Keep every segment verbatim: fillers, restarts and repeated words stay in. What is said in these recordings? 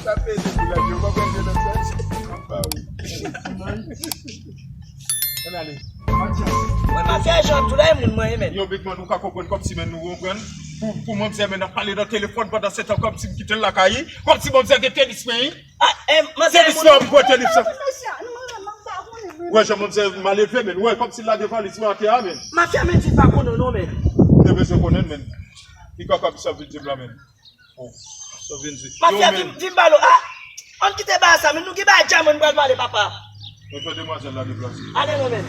Sa peze pou lage, ou pa pral de lòt sa. Ann ale. Mwen mafya jan tou la, e moun mwen ye, men. Yo, Big Man, ou ka konprann kòmsi, men, nou konprann. Pou, pou manzè, men, ap pale nan telefòn pandan se tan, kòmsi m kite l lakay li. Kòmsi manzè gen tenis, men, wi. Ah, eh, manzè, tenis la, m pran tenis la. Wè, jan manzè malelve, men. Wè, kòmsi l lage valiz mwen atè a, men. Mafya, men, di pa konnen, non, men. Te bezwen konnen, men. Li ka kòmsi ap vin di m la, men. Oh, sa vin di. Mafya, vin, vin balo. Ah! Ann kite bagay sa, men nou gen bagay djaman nou pral pale, papa. Mwen fè demwazèl la deplase. Ale non, men.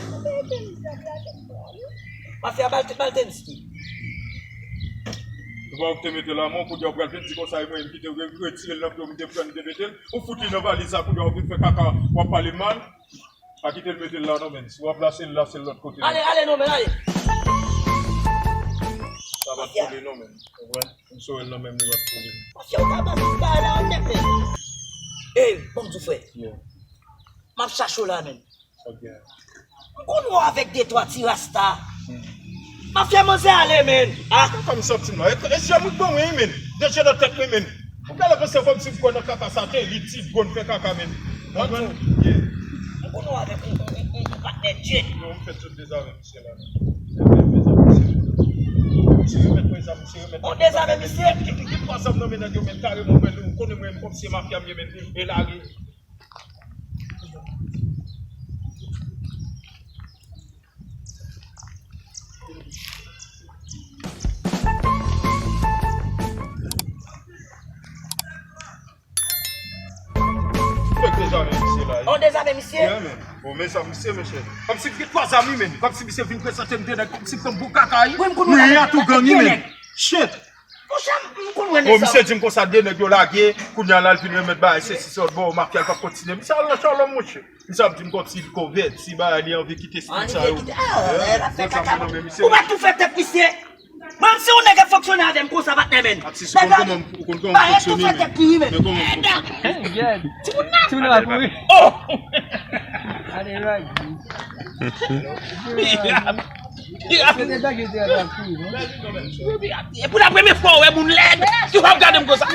Mafya, bal, bal tenis. Ou pa ou te mete la, men kounye a ou pral vin di konsa, e mwen ki te re-, retire l nan pye w, m te pran, m te mete l. Ou fout li nan valiz la, kounye a ou vin fè kaka, w ap pale mal. Pa kite l mete l la non, men. Si w ap lase l, lase l lòt kote. Ale, ale non, men, ale. Sa pa t kole non, men. Konprann? M sou el nan menm li pa t kole. Mafya, ou ta ba m bagay la, ou nèk, men. Ey, ban m di w, frè. Yeah. M ap chache w la, men. Ok. M konn wè w avèk de twa ti rasta. Hmm. Mafya, manzè ale, men. Ah. Kaka m sòti m la. E, e je m wi k ban mwen, men. De je nan tèt mwen, men. Ou genlè panse kòmsi m kwè nan kaka sa, te li ti gòn fè kaka, men. Konprann? Yeah. M konn wè w avèk yon, yon, yon, yon patnè djed. Yo, m fè tout dezame misye la. Misye remèt mwen zam, misye remèt mwen zam. Ou dezame misye? Gen, gen, gen twa zam nan men nèg yo, men kareman, men nou konnen mwen, m kòmsi mafya m ye, men e lage. Fèk dezame misye la. On dezame misye? Yeah, man. Bon, men sa misye, mesye. Kòmsi gen twa zam, men. Kòmsi misye vin prezante m de nèg, kòmsi m tankou kaka, wi. Wi, m konn wè a tou gang, men. Shit. Monchè, m konn wè nèg sa. Bon, misye di m konsa, de nèg yo lage, kounye a la, l vin remèt bagay, se si sòt, bon, mafya l p ap kontinye. Misye al nan chalòm, monchè. Misye ap di m kòmsi l konvèti, bagay, li anvi kite espri sa yo. Anvi kite, ah, l ap fè kaka. Ou pa tou fè tèt misye. Mwen, si yon nèg ap fonksyone avè m konsa, patnè, men. Ap si, ou konn kòman, ou konn kòman fonksyone, men. Bagay tou fè tèt li, men. Men kòman fonksyone. Timoun nan, timoun nan ap mouri. Oh! Ale, rag. Se te dage te ap ap kriye, non? E pou la premye fwa, ou wè moun lèd, ki w ap gade m konsa.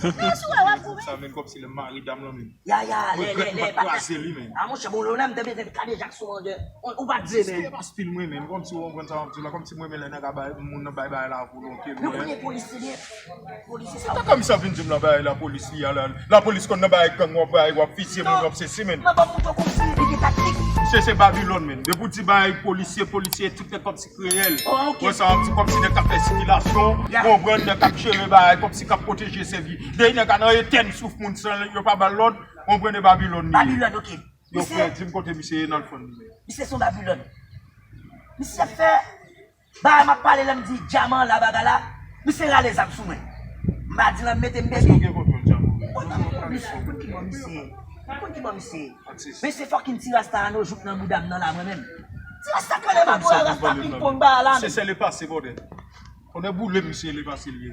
Sa menm kòmsi lè mari dam lan menm. Ya, ya, lè, lè, lè, pa kraze li, men. Ah, monchè, bon, lè w la, m te mete kadejak sou an de. Ou pa di, men. Se pa stil mwen, men. Kòmsi w konprann sa m ap di w la, kòmsi mwen, men lè nèg a bay, moun nan bay bagay la volonte, mwen. Nou konnen polis li ye. Polis se sa. Kaka misye ap vin di m la bagay lapolis li a la. Lapolis konn nan bagay gang, w ap bay, w ap fizye moun, w ap sesi, men. Mwen pa montre w kòmsi li gen taktik. Misye se Babilòn, men. Depi w di bagay polisye, polisye, tout nèg kòmsi kreyèl. Oh, ok. Wè sa, w ap di kòmsi nèg k ap fè sikilasyon, konprann, nèg k ap jere bagay, kòmsi k ap pwoteje, sèvi. Depi nèg a nan etèn souf moun san yo pa ba l lòd, konprann, e Babilòn li ye. Babilòn, ok. Yo, frè, di m kote misye ye, n al fann li. Misye se yon Babilòn. Misye ap fè bagay m ap pale la, m di dyaman la, bagay la. Misye rale zam sou mwen. M pa di l, m mete m bebe. Èske w gen kontwòl dyaman? Misye, konn ki bò misye ye. Konn ki bò misye ye. Men se fucking ti rasta a nou jouk nan bouda m nan la, mwen menm. Ti rasta kanè mato a, rasta pingpong ba la, men. Se sèl e pase, bòdè. Konnen boule misye, le pase l ye.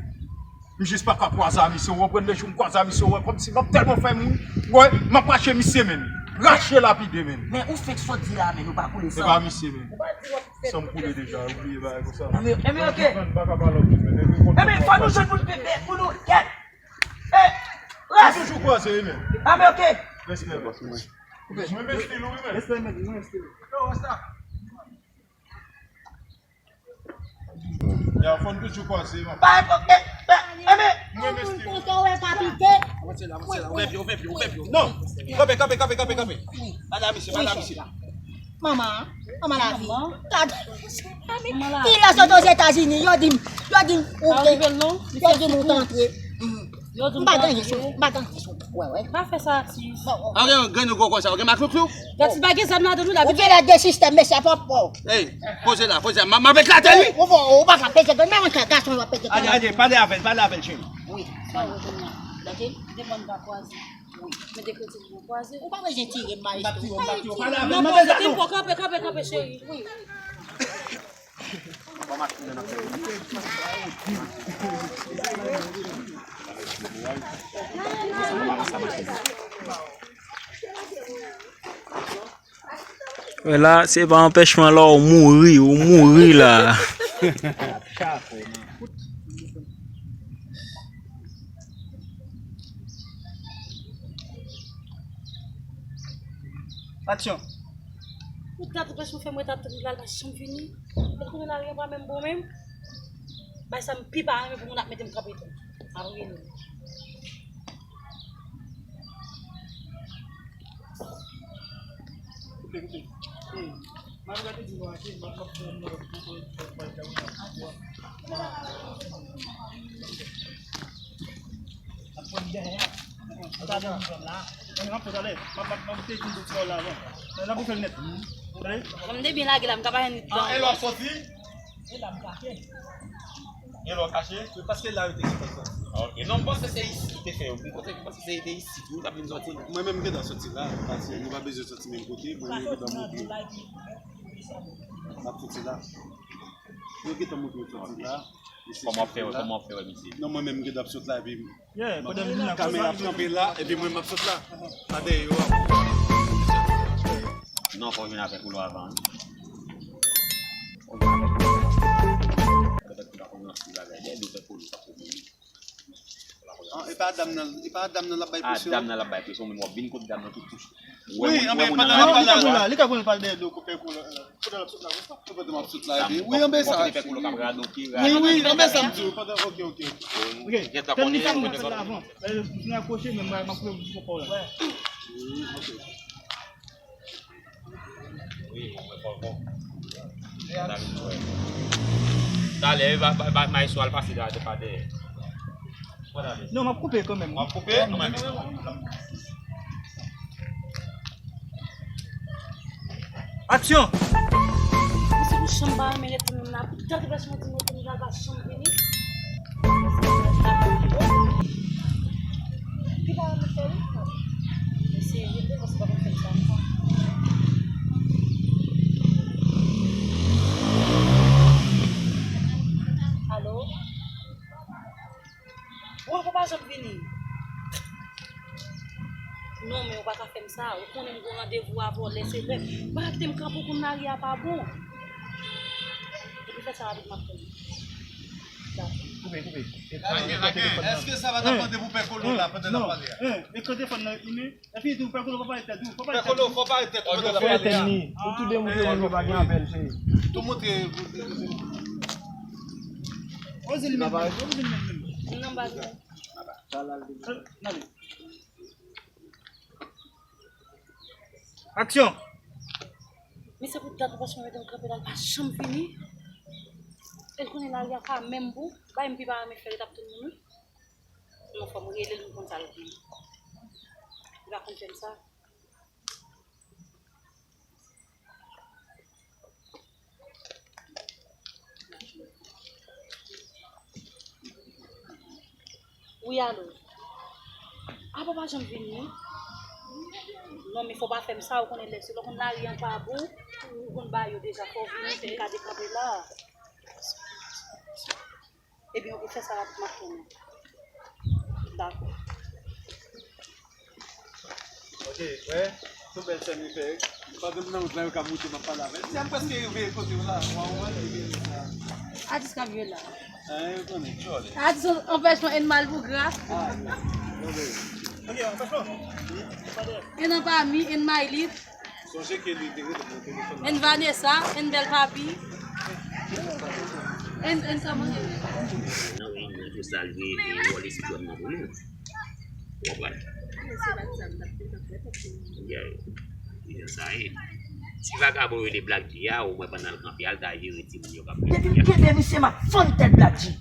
M jis pa ka kwaze a misye, w konprann, lè jou m kwaze a misye, w wè kòmsi m ap tèlman fè moun, w wè, m ap rache misye, men. Rache lapide, men. Men ou fenk sot di la, men, ou pa koule san. Se pa misye, men. Ou pa di w ap fè. San m koule deja, ou bliye bagay konsa. Enben, enben, ok. M pa ka pale anpil, men. Enben, fò nou jwenn pou nou pepe, pou nou, kèt. Eh, ras. Nou toujou kwaze, wi, men. Enben, ok. Respè, bòs mwen. Mwen men stil ou, wi, men. Respè, men, mwen stil ou. Yo, rasta. Ya, fò n toujou kwaze, man. Pa, e, e, e, men. Mwen, mesye. Kontan wè pa pite. Avanse la, avanse la. Ou fè pye, ou fè pye, ou fè pye. Non. Kanpe, kanpe, kanpe, kanpe, kanpe. Pale a misye, pale a misye. Manman, manman lavi. Gad. Ki lè sot Ozetazini, yo di m, yo di m, ou te, yo di m ou te antre. M pa gen anyen sou, m pa gen anyen sou. Wè, wè. Pa fè sa, atis. Pa gen grenn ou gwo konsa, ou gen maklouklou? Gad, si pa gen zam ladan nou, la. Ou gen lè de sistèm, mesye, pòp, pòp. Ey, poze la, poze la. M, m ap eklate l, wi. Ou, ou, ou pa ka pete grenn, men mwen ka gason, w ap pete grenn. Ale, ale, pale avè l, pale avè l, cheri. Wi. Sa w wè kounye a? Gade, devan n pa kwaze. Wi. Men de kredi nou kwaze. Ou pa bezwen tire m, maestro. M pa tire w, m pa tire w. Pale avè l, m ap eklate w. Kanpe, kanpe, kanpe, cheri. Wi. Wè la, se pa anpèchman la, ou mouri, ou mouri la. Aksyon. Pou dat ou bezwen fè mwen ret ap tann li la, l pa janm vini. Lè l konnen lari an pa menm bon menm. Bay sa m pi pa renmen pou moun ap mete m kanpe tou. Ap rele. Koupe, koupe. Hey, m ap gade di nou ase, m ap, m ap fè yon lòt pou, pou, pou, pou, pou, ap pran dèyè. Gade yon zòn la. Mwen, m ap fout ale. M ap, m ap, m ap te di nou ti bagay la avan. N ap fè l nèt. Tande? Kòm m te byen lage la, m ka pa jwenn li. Ah, e lè w ap soti? E la m kache. E lè w kache? Wi, paske la yo te sipoze soti. Ah, ok. Non, m panse se isit ki te fè yo. M panse, m panse se te isit wi, w t ap vin soti. Mwen menm m gentan soti la, paske nou pa bezwen soti menm kote. Mwen menm m gentan monte. M ap soti la. Yo gentan montre yo soti la. Kòman w ap fè wè, kòman w ap fè wè, mesye? Non, mwen menm m gentan ap sot la, epi Yeah, pandan m vin la, kamera ap kanpe la, epi mwen m ap sot la. Pa dèyè yo a. Non, fò w vin avèk ou lò avan wi. Fò w vin avèk ou lò avan. Petèt ou pa konn anpil bagay, dèyè do fè kolo sa pou mwen. Ah, e pa dam nan, e pa dam nan l ap bay presyon. Ah, dam nan l ap bay presyon, men w ap vin kot dam nan tout touche. Wi, anben pandan l ap pale la. Li ka konn pale dèyè do koupe kou la. Pandan l ap sot la, wi. Pandan m ap sot la, epi wi, anben sa. Wi, wi, anben sa m di w. Pandan, ok, ok. Ok, tèl li sa mwen fè la avan. Lè l fin akwoche, men mwen, m ap pran pou fò la. Wi, ok. Wi, mwen fò bon. Talè, ba, ba, ba, maestro al pase la, de pa dèyè. Non, m ap koupe kanmenm. W ap koupe? Aksyon! Misye pou janm pa renmen ret pou moun la. Pou dat ou bezwen di nou pou nou la pa janm vini. Li pa renmen fè wi. Misye rete paske pa konn fè sa ankò. Alo? Ou ankò pa janm vini. Non, men ou pa ka fè m sa. Ou konnen m gen randevou avè w lè se lè. Ou pa ka kite m kanpe w konn lari a pa bon. Depi fè sa rapid m ap fè l. Dakò. Koupe, koupe. Èske sa pa t ap mande pou pè Kolo la pandan n ap pale a? Hein, hein, e kan telefòn nan limen? Epi tou, pè Kolo, fò pale tèt ou, fò pale tèt ou. Pè Kolo, fò pale tèt ou pandan n ap pale a. Ou tou demontre nou pa gen apèl, cheri. Tou montre. Oze li menm, oze li menm. Non, pa gen. Aksyon! Misye pou dat ou pa janm mete m kanpe la, l pa janm vini. E l konnen lari a pa menm bon. Bagay m pi pa renmen fè, ret ap tann moun wi. Non, fò m rele l, m konn sa l vle. Li pa konn fè m sa. Wi, alo. Apa w pa janm vini, non? Non, men fò w pa fè m sa, ou konnen lè se lè w konn lari an pa bon, ou konn ba yo deja, fò w vini, fè m ka dekanpe la. Ebyen, ok, fè sa rapidman pou mwen. Dakò. Ok, wè, tou bèl sèn li fè. Pandan m nan wout la, yo ka moute, m ap pale avè l. Sèn prèske rive kote w la. Waw, wè, li gen la. Atis k ap jwe la. An, yo konnen. Atis anpèch mwen enn mal pou gra. Ah, ok. Ok, anpèch mwen. Enn anpami, enn maylit. Sonje ke li te rele mwen telefòn nan. Enn Vanessa, enn bèl papi. Enn, enn kòman se rele? Nan reyinyon, se sa l ye, e wòl espri nan pou nou. Ou konprann? Yeah. Se jan sa ye. Ti vagabon rele Black G a, omwen pandan l kanpe a, l ta jere timoun yo k ap Depi m kenbe misye, m ap fann tèt Black G.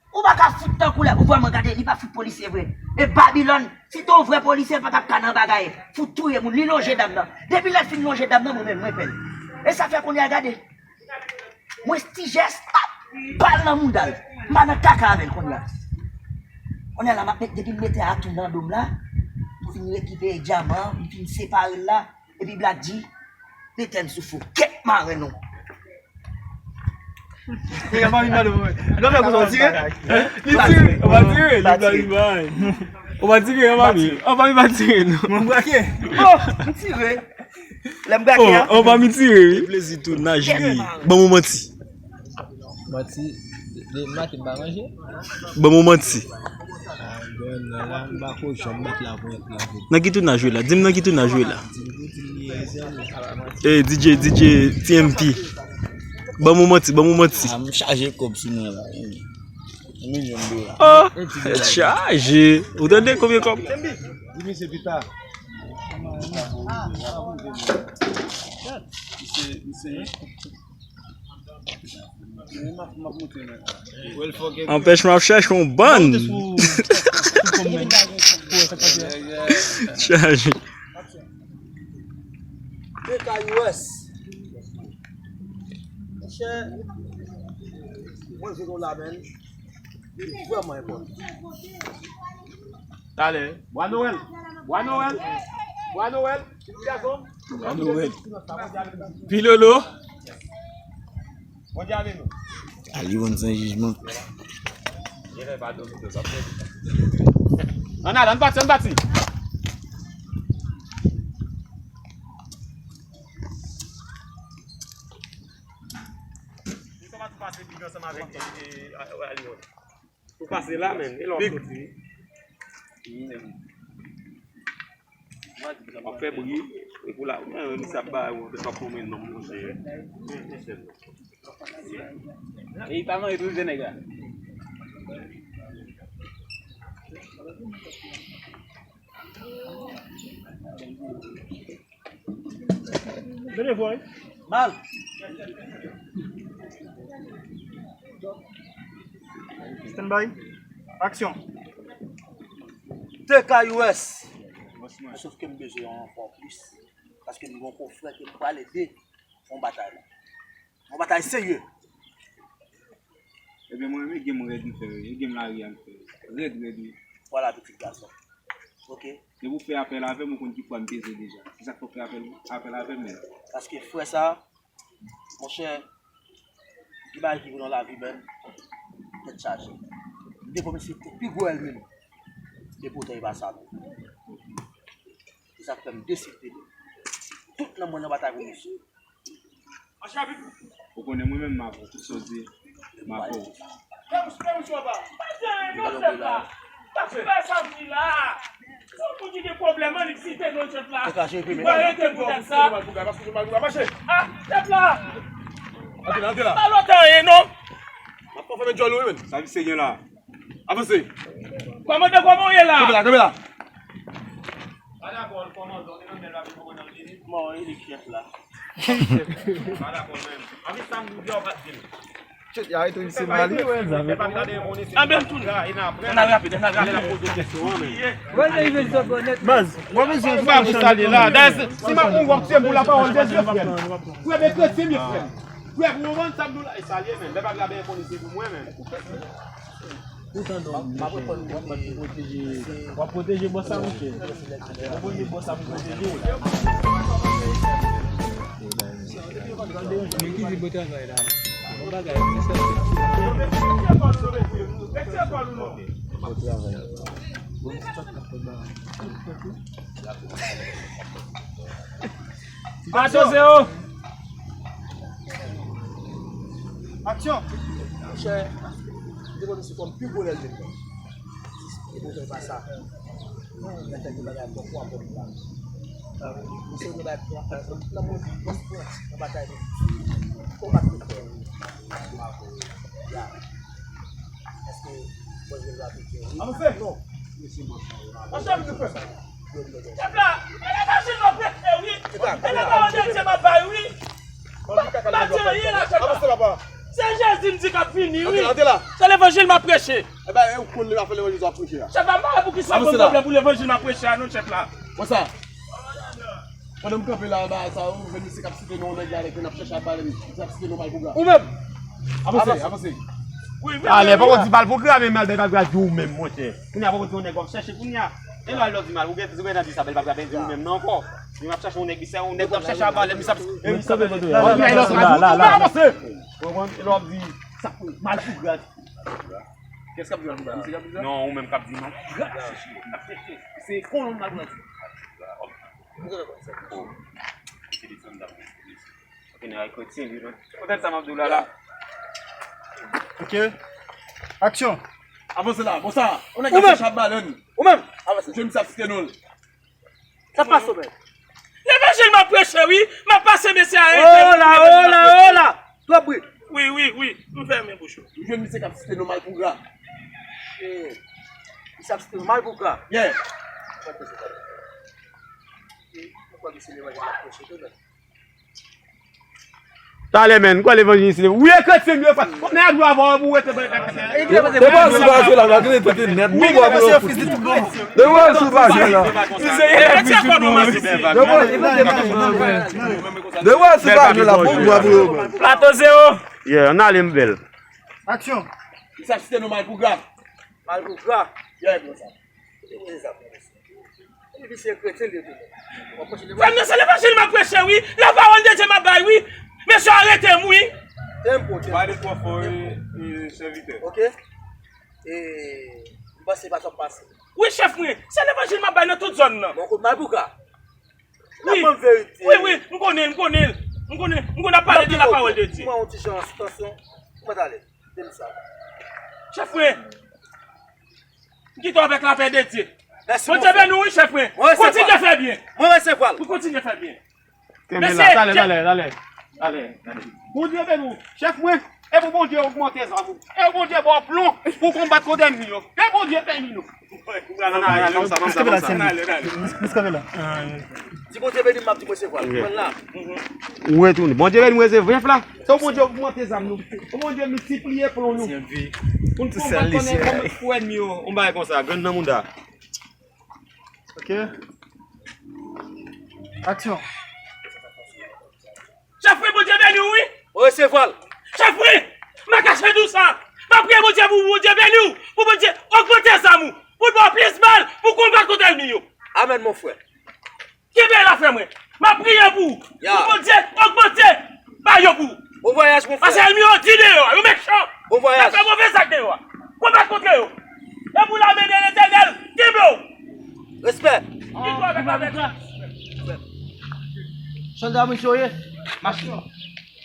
Ou pa ka fout tankou lè, ou vrèman gade, li pa fout polisye vre. E Babilòn, si te yon vrè polisye, l pa t ap ka nan bagay. Fout touye moun, li lonje dam nan. Depi lè l fin lonje dam nan, mwen menm, mwen pè l. E sa fè kounye a, gade. Mwen ti jès, pap, bal nan mouda l. M pa nan kaka avè l kounye a. Kounye a la, m ap met, depi m mete atou nan do m la, m fin rekipere dyaman, m fin separe l la, epi Black G, Letèn sou fou. Kèt maren nou. Nèg la pa vin gade mwen. Lè w fè konsa, w tire? Li tire. Ou pa tire, li pa vin bay. Ou pa tire, anpami. Anpami pa tire, non. Mwen brake. Oh, m tire. Lè m brake a. Oh, anpami tire, wi. Plezi tou, naj li. Ban mwen manti. Manti, le maten m pa manje. Ban mwen manti. Nan ki tounaj ou ye la? Di m nan ki tounaj ou ye la. Ey, D J, D J, T M P. Ban m yon manti, ban m yon manti. Ah, m chaje kòb sou mwen la. Yon milyon dola. Oh, tèt chaje. Ou tande konbyen kòb? Di misye pita. Anpèch m ap chèche yon bann. Chaje. T K U S. Monchè, mwen jwenn w la, menn. Li vrèman enpòtan. Talè. Bwa Nowèl. Bwa Nowèl. Bwa Nowèl. Ti gason. Bwa Nowèl. Pilolo. Bondye avè nou. Aliwon san jijman. Ann ale, ann pati, ann pati. Ou pase la, menn. E lè w ap soti. W ap fè bri. E pou la, mwen, mwen, sa bay ou, se pa pou mwen, non, monchè. E pa manje tou, nèg la. Mal. Stand by. Action. T K U S. Sof ke m bezwen yon ranfò plis. Paske m gen yon konfrè ke m pral ede fè yon batay la. Yon batay serye. Ebyen, mwen menm, e game rèd m fè, e game lari a m fè. Rèd, rèd, wi. Vwala, pitit gason. Ok. Depi w fè apèl avè m, ou konn ki pwa m peze deja. Se sa k fè w fè apèl, apèl avè m menm. Paske frè sa, monchè, gen bagay ki vin nan lavi menm, tèt chaje. M te pwomèt se te pi gwo ènmi m. E poutan, e pa sa menm. Se sa k fè m deside tout nan mwen nan batay pou misye. Ou konnen mwen menm m avè w, tout sa w di, m avè w. Fè mouch, fè mouch anba. Pa di anyen non, chèf la. Pa fè sa m di la. Se yon moun ki gen pwoblèm, ann eksite non, chèf la. Mwen rete pou tèt sa. Ah, chèf la. Antre la, antre la. Pa lòt anyen non. M ap fè men djòl ou wi, menn. Sa misye gen la? Avanse. Kòmandan, kòman w ye la? Kanpe la, kanpe la. Bon, e li k chèf la. Chèf, y a arete misye Mali. Ann al rapid, ann al rapid. Baz, mwen bezwen. M pa pou salye la. Dayè, si m ap mouri, w ap tiye m pou lapawòl de Dye, frè m. Frè m, e kretyen m ye, frè m. Frè m, ou konprann sa m di w la? E salye, menn. Lè pa grabe, konnen se pou mwen, menn. Ou tande w, monchè, w ap pwoteje, w ap pwoteje bòs la, monchè. W ap pwoteje bòs la pou pwoteje. Men ki di bon travay la. Bon bagay, bon travay. Bon travay. Atann, zewo. Aksyon! Monchè, m te konn se kòm pi gwo lènmi m nan. E pou jwenn pa sa. Mwen fè de bagay bòkò a bòkò a. Mwen se yon bagay pou aprann tout nan mwen, bòs pran nan batay li. Konbat li fè. Ya. Èske bòs jwenn rapid? Avanse! Non. Ansanm nou fè. Chèf la, e levanjil m ap preche wi. E levanjil m ap bay wi. M pa di anyen la, chèf la. Se Jezi m di k ap vini wi. Se levanjil m ap preche. Chèf la, m pa wè poukisa m pran pwoblèm pou levanjil m ap preche a non, chèf la. Pandan m kanpe la anba sa, ou jwenn misye k ap site non nèg la, nèg la n ap chèche ap pale, misye ap site non Malpougra. Ou menm! Avanse, avanse. Talè, fòk ou di Malpougra, men Malpougra di ou menm, monchè. Kounye a, fòk ou di yon nèg w ap chèche kounye a. E lè w al lè w di Malpougra, ou gentan di sa, bèl Malpougra, pa di ou menm non ankò. Li ap chèche yon nèg, misye, yon nèg w ap chèche ap pale, misye ap, misye ap, avanse. Ou konprann? E lè w ap di sa, Malpougra. Kiyès k ap di Malpougra? Misye k ap di sa? Non, ou menm k ap di Malpougra. Se kolon Malpougra. Ok, nèg la kretyen, li, non? Poutèt sa m ap di w la, la. Ok. Aksyon. Avanse la, bon sa. Ou nèg ki chap balann. Ou menm, avanse. Jwenn misye ap site non l. Sa pase, ou menm? Levanjil m ap preche, wi. M ap pase mesye a. Ola, ola, ola. Twòp bri. Wi, wi, wi. M fèmen bouch ou. M jwenn misye k ap site non Malpougra. Misye ap site non Malpougra. Yeah. Talè, menm, kwè levanjil se wi, e kretyen m ye, frè. Nèg yo ava pou rete. Devan sou pase la, la gen tete nèt. Bon bwa pou yo fout. Devan sou pase la. Devan sou pase la, bon bwa pou yo. Plato zewo. Yeah, ann ale, m bèl. Aksyon. Misye ap site non Malpougra. Malpougra. Yeah, konsa. Kote misye sa? Epi misye kretyen li ye tou. W ap kontinye. Frè m nan, se levanjil m ap preche, wi. Lapawòl de Dye m ap bay, wi. Mesye, arete m, wi. Tempo, tempo. Pale twò fò, wi, wi, sèvitè. Ok. E, m panse pa sa pase. Wi, chèf mwen. Se levanjil m ap bay nan tout zòn nan. Bon, kout Malpougra. Wi. N ap ban verite. Wi, wi, m konnen, m konnen. M konnen, m konnen ap pale de lapawòl de Dye. Mwen, yon ti jan sou tansyon. Kòman w ale? Di m sa. Chèf mwen. M kite w avèk lapè de Dye. Mèsi, Bondye beni w, wi, chèf mwen. Kontinye fè byen. Mwen resevwa l. Wi, kontinye fè byen. Kenbe la, talè, talè, talè, talè. Bondye beni w, chèf mwen. E pou Bondye ogmante zam ou. E pou Bondye ba w plon pou konbat kont ènmi yo. Ke Bondye beni nou. Plis kanpe la, Senvi. Plis kanpe la. Di Bondye beni m, m ap di mwen se vwal. Mwen la. Ou retounen. Bondye beni mwen se vwal la. Se Bondye ogmante zam nou. Se Bondye miltipliye plon nou. Pou n konbat kont ènmi yo. Yon bagay konsa, grenn nan mouda. Ok. Aksyon. Chèf mwen, Bondye beni w, wi. Ou resevwa l. Chèf mwen, m pa kache di w sa. M ap priye Bondye pou Bondye beni w, pou Bondye ogmante zam ou, pou l ba w plis bal pou konbat kont ènmi yo. Amèn, mon frè. Kenbe la, frè mwen. M ap priye pou ou, pou Bondye ogmante bal yo pou ou. Bon vwayaj, mon frè. Paske ènmi yo di deyò a, yo mechan. Bon vwayaj. Y ap fè move zak deyò a. Konbat kont yo. E pou lame de Letènèl kenbe w. Respè. Viktwa avèk lavèt. Sòlda mwen soye. Mache.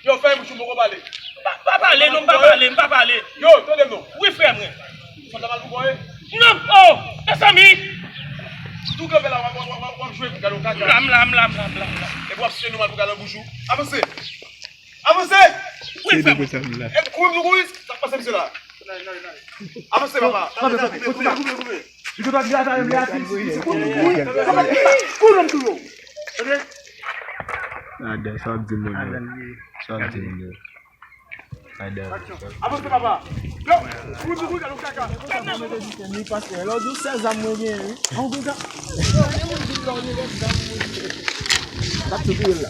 Yo, fèmen bouch ou, m poko pale. M pa, m pa pale, non, m pa pale, m pa pale. Yo, tande m non. Wi, frè mwen. Sòlda Malpougra ye? Non, oh, mezanmi. Tou kanpe la, w ap, w ap, w ap, w ap jwe pou gade yon kaka. M la, m la, m la, m la, m la, m la. Epi w ap siye nou Malpougra nan bouch ou. Avanse. Avanse! Wi, frè mwen. E kouri m nou kouri? Sa k pase misye la? Avanse, papa. Kanpe, kanpe, kanpe. Li konn pa di la, sa, li atis. Kouri, kouri, kouri. Kouri, m touye w. Tande? Adan, sa w ap di moun yo? Sa w ap di moun yo? Adan. Avanse, papa. Yo, kouri, kouri, kouri, gade yon kaka. Li pase, lè w di w sèl zam mwen genyen, wi. An gwo zam. Sa k sou kou la.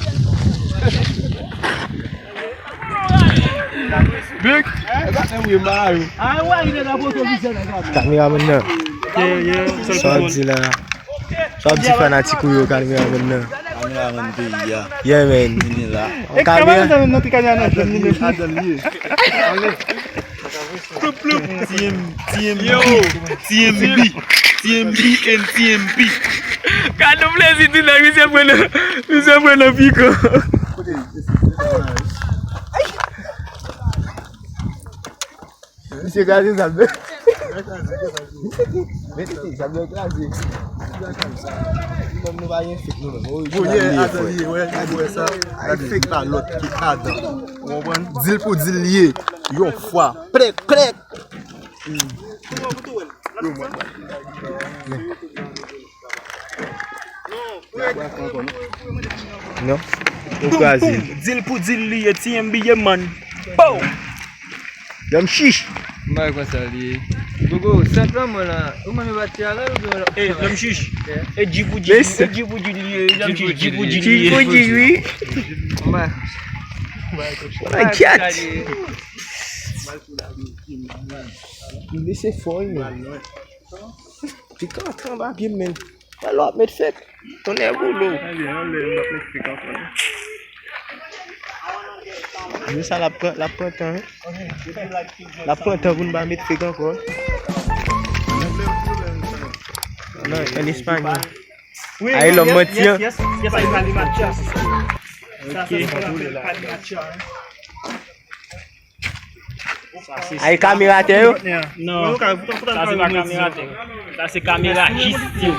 Big. Kameramann nan. Sa w ap di la? Sa w ap di fanatik ou yo, kameramann nan? Kameramann peyi a. Yeah, man. Vini la. Kamera. Ploup, ploup. T M, T M B, T M B and T M P. Gade yon plezi ti nèg, misye pran nan, misye pran nan pikan. Misye kraze zam nan. Misye kraze zam nan, kraze. Kòm nou pa gen fake nou menm. Orijinal li ye, frè. Gade fake pa lòt ki adan. Ou konprann? Dil pou dil li ye. Yon fwa. Klèk, klèk. Non. Ou kraze l. Dil pou dil li ye, T M B ye, man. Pow! Lòm chich. M pa wè konsa li ye. Gogo, sant lan mwen la. Ou menm yo pati a la, ou byen la? Eh, lòm chich. Eh, dji pou dji, eh, dji pou dji li ye, lòm chich, dji pou dji li ye. Dji pou dji, wi. M pa wè konsa. Ay, kyat. Li se fò, wi, men. Pikan antre anba pye m, men. Wè lè w ap met fake. Tonnè woulo. Men sa l ap pran, l ap pran tan, wi. L ap pran tan pou n pa met fake ankò. Non, an espanyòl. Ay, lòm manti an. Yes, yes, yes, ay pale matcha. Ok. Sa se pale matcha, hein. Ou Ay, kamera atè yo? Non, sa se pa kamera atè. Sa se kamera jis yo.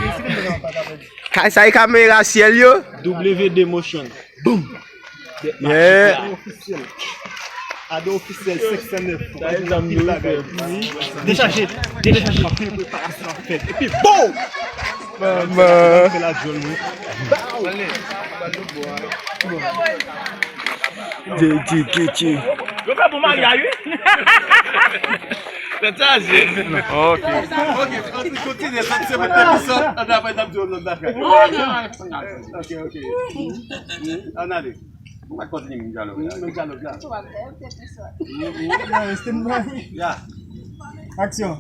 Ka- Sa e kamera syèl yo? W D Motion. Boom! Yeah. Ofisyèl. Ado ofisyèl senk san nèf. Dechaje, dechaje. Preparasyon ap fèt. Epi boom! Manman. Fè la djòl mwen. Bow! J J K T. Yo ka bon maryaj, wi. Tèt chaje. Ok. Ok, ann kontinye, sot se mwen te pi sot, ann apre n ap di yon lòt bagay. Ok, ok. Ann ale. Ou pa t kontinye menm dyalòg la. Menm dyalòg la. Ou pa t fè, ou te pi sot. Ya. Aksyon.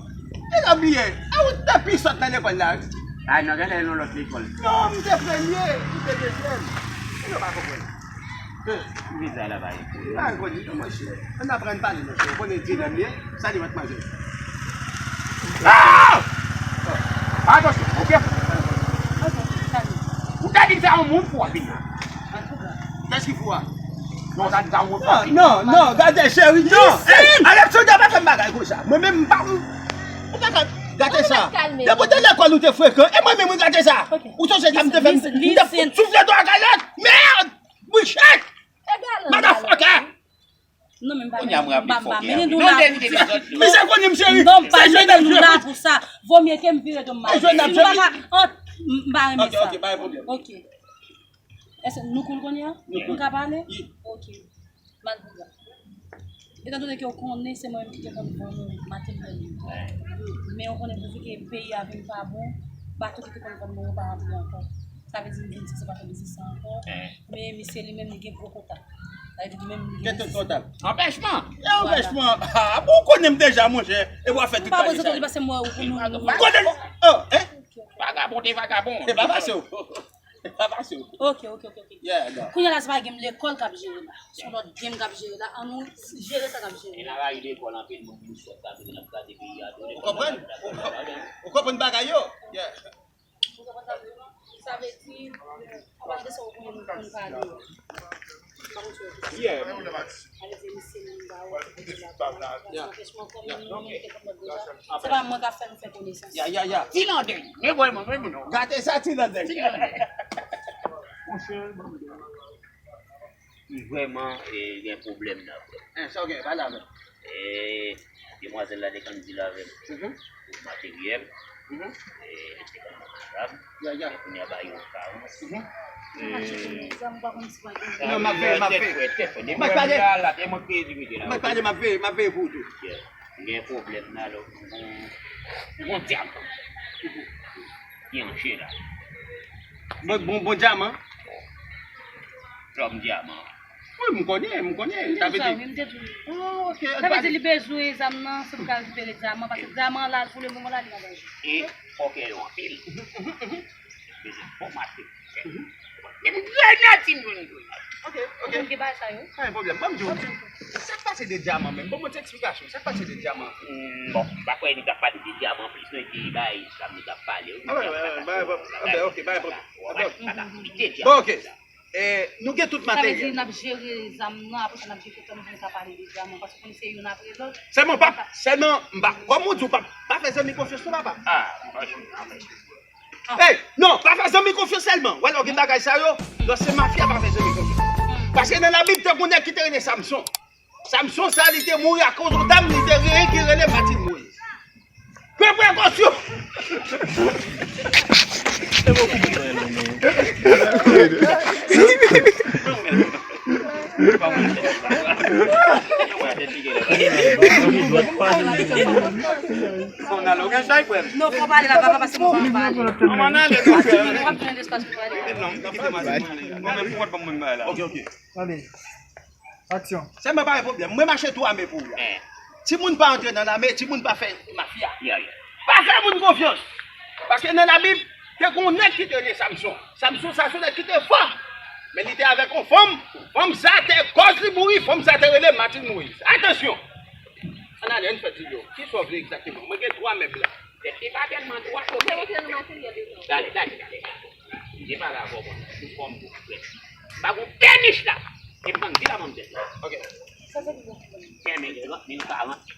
E la bliye, e ou te pi sot nan lekòl la, wi. Ay, non, genlè nan lòt lekòl. Non, m te premye, ou te dezyèm. Ou pa konprann. Ki vizaj la bay? Mwen pa konn non, monchè. Ann aprann pale, monchè. Ou konnen dilèm li ye? Sa li mèt manje. Ah! Atansyon, ok. Ou ta di sa yon moun fou ap vin la. Kiyès ki fou a? Non, sa di sa yon moun fou ap vin. Non, non, gade cheri, non. Ey, Alexandra, pa fè m bagay konsa. Mwen menm, m pa, ou pa ka, gade sa. Depi w te lekòl, ou te frekan. E mwen menm, wi, gade sa. Ou sonje sa m te fè? M te fout soufle dwa galòt. Mèd! Bouchèt! Motherfucker! Non, men m pa, kounye a mwen ap vin fòkè avè nou. Non, men li te dezòd. Misye konnen m cheri. Non, m pa mennen nou la pou sa. Vomye ke m vire do m mal. Nou pa ka ant, m pa renmen sa. Ok, ok, pa gen pwoblèm. Ok. Èske nou cool kounye a? Nou cool. Nou ka pale? Wi. Ok. Malpougra. Etandone ke w konnen se mwen menm ki te konn vann ou materyèl yo. Men w konnen pou fi ke peyi a vin pa bon, bato ki te konn vann mwen yo pa rantre ankò. Sa vle di m vin di se pa fè biznis sa ankò. Men misye li menm li gen gwo kontak. Sa vle di li menm li gen kontak. Anpèchman. E anpèchman. Ah, bon, ou konnen m deja, monchè. E w ap fè tout kalite sa. M pa prezante li paske m wè ou pou nou. Ou konnen. Oh, hein? Vagabon te vagabon. E pa pase w. E pa pase w. Ok, ok, ok, ok. Yeah, non. Kounye a la, se pa game lekòl k ap jere la. Se yon lòt game k ap jere la. Ann nou jere sa k ap jere la. E nan rayi lekòl, anpil moun vin sòt la, vin ap gade peyi a. Ou konprann? Ou konprann bagay yo? Yeah. Ou konprann sa m di w? Sa vle di, anpil de sa ou konnen nou konn pale. Yeah. Se pa mwen k ap fè nou fè konesans. Ya, ya, ya. Ti Landeng. Men voye mwen, men non. Gade sa, Ti Landeng. Ti Landeng. Monchè, m vrèman, eh, gen pwoblèm la, frè. Hein, sa w gen? Pale avè m. Eh, demwazèl la te konn dil avè m. Mhm. Pou materyèl. Mhm. Eh, li te konn ban m zam. Ya, ya. Men kounye a ba yo karans. Mhm. Eh, non, m ap veye, m ap veye. M ap pale. M ap pale, m ap veye, m ap veye pou ou tou. Yeah. Gen pwoblèm nan, lò, bon, bon dyaman. Ki anje la. Bon, bon, bon dyaman. Lòm dyaman. Wi, m konnen, m konnen. Sa vle di, wi, m te di w. Oh, ok. Sa vle di li bezwen zam nan, se pou ka rekipere dyaman, paske dyaman la, pou le moman la, li an danje. E fòkè yo anpil. Bezwen bon mache. Depi grenad, si m jwenn grenad. Ok, ok. Ou konn gen bagay sa yo? Pa gen pwoblèm. Ban m di w, sa k pase de dyaman menm? Ban m yon ti eksplikasyon. Sa k pase de dyaman? Hmm, bon, m pa kwè nou t ap pale de dyaman plis, men ki bay sa nou t ap pale, wi. Ah, wi, wi, wi, wi, wi, ok, pa gen pwoblèm. Bon, ok. Eh, nou gen tout materyèl. Sa vle di n ap jere zam nan, apre sa n ap gen tout tan nou vin ka pale de dyaman, paske konnen se youn apre lòt. Sèlman pa, sèlman, m pa, kòm ou di, w pa, pa fè zanmi konfyans non, papa. Ah, m pa jwenn, m pa jwenn. Ey, non, pa fè zanmi konfyans sèlman. Wè lè w gen bagay sa yo, lè w se mafya, pa fè zanmi konfyans. Paske nan Labib, te gen yon nèg ki te rele Samson. Samson sa, li te mouri akoz yon dam, li te genyen ki rele Martine Moïse. Pran prekosyon! Non, fò pale la, papa, paske mwen pa pale. Mwen pa pale. Ok, ok. Allez. Action. Sèlman pa gen pwoblèm. Mwen mache twa men pou ou la. Timoun pa antre nan lame, timoun pa fè mafya. Pa fè moun konfyans. Paske nan Labib, te gen yon nèg ki te rele Samson. Samson sa se yon nèg ki te fò. Men li te avèk yon fanm. Fanm sa te kòz li mouri, fanm sa te rele Martine Moïse. Atansyon! Ann ale, ann fè ti yo. Kisa w vle egzakteman? Mwen gen twa mèb la. Tèt li pa tèlman dwat, ok. Gade, gade, gade, gade. Li te pale avè w, bon, sou fòm pou frè. M pa gon pènich la. E m konn di la, manm tèt la. Ok. Sa se pou bon. Kenbe trant mil, karant mil.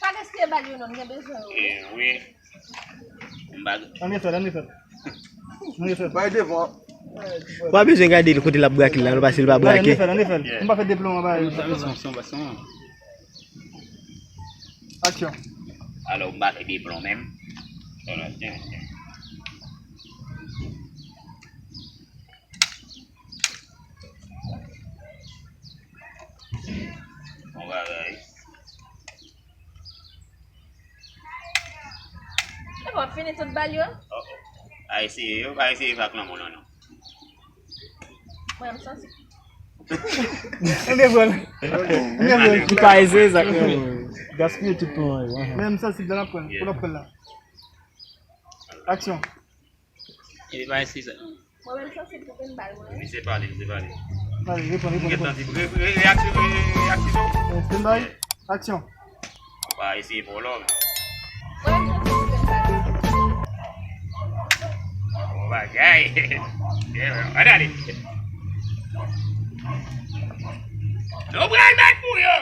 Pa gaspiye bal yo non, m gen bezwen yo. Eh, wi. M pa... Ann refè l, ann refè l. Ann refè l. Bay devan. Ou pa bezwen gade l kote l ap brake l la non, paske l pa brake. Ann refè l, ann refè l. M pa fè deplon anba yo. Aksyon. Alò, m pa fè deplon menm. Bon bagay. E bon, fini tout bal yo? Oh, oh. Pa eseye, yo pa eseye fè ak lanmou non, non. Mwen, m santi. Mwen gen vòl. Mwen gen vòl. Li pa eseye sa, non. Gaspiye tout tan yo. Men m santi dan l ap pran, pou l ap pran la. Aksyon. Li pa eseye sa. Mwen menm sansib pou vin bal mwen. Misye pale, misye pale. Pale, reponn, reponn, reponn. Ou gentan di, re-, re-, reyaksyon, re-, reyaksyon. Eh, stand by. Aksyon. Ou pa eseye pou lòm. Mwen menm sansib pou vin bal mwen. Bon bagay. Ann ale. Nou pral bat pou yo.